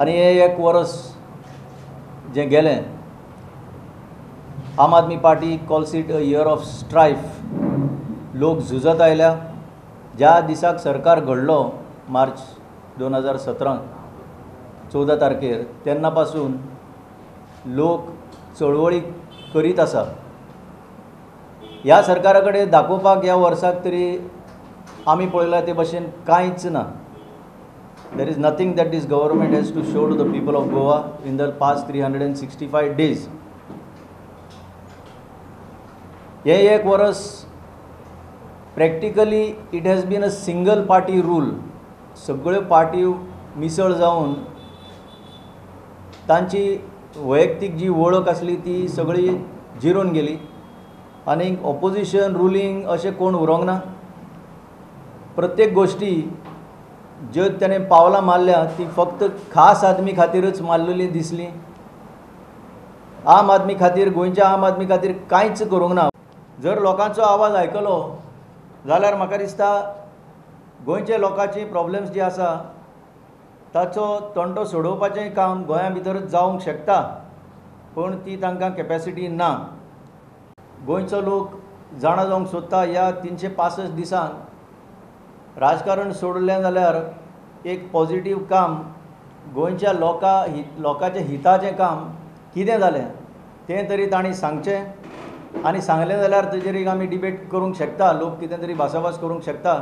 आनी हें एक वरस जें गेलें, Aam Aadmi Party calls it a year of strife. लोक झुजत आयल्या. ज्या दिसाक सरकार घडलो मार्च 2017 14 तारखेर, तेन्ना पासून लोक चळवळी करीत आसा. ह्या सरकारा कडेन दाखोवपाक ह्या वर्साक तरी आमी पळयला ते भशेन कांयच ना. There is nothing that this government has to show to the people of Goa in the past 365 days. हे एक वरस practically it has been a single party rule. सगळ्यो पार्टी मिसळ जावन तांची वैयक्तीक जी वळख आसली ती सगळी जिरून गेली आनी ऑपोजिशन रुलींग अशें कोण उरोंक ना. प्रत्येक गोश्टी ज्यो ताणें पावलां मारल्या ती फक्त खास आदमी खातीरच मारलेली दिसली. आम आदमी खातीर, गोंयच्या आम आदमी खातीर कांयच करूंक ना. जर लोकांचो आवाज आयकलो जाल्यार म्हाका दिसता गोंयच्या लोकांची प्रॉब्लम्स जी आसा ताचो तंटो सोडोवपाचें काम गोंया भितरच जावंक शकता, पूण ती तांकां कॅपेसिटी ना. गोंयचो लोक जाणा जावंक सोदता ह्या 365 दिसांक राजकारण सोडलें जाल्यार एक पॉझिटीव काम गोंयच्या लोकांच्या हिताचें काम कितें जालें तें तरी तांणी सांगचें आनी सांगलें जाल्यार तेजेर एक आमी डिबेट करूंक शकता, लोक कितें तरी भासाभास करूंक शकता.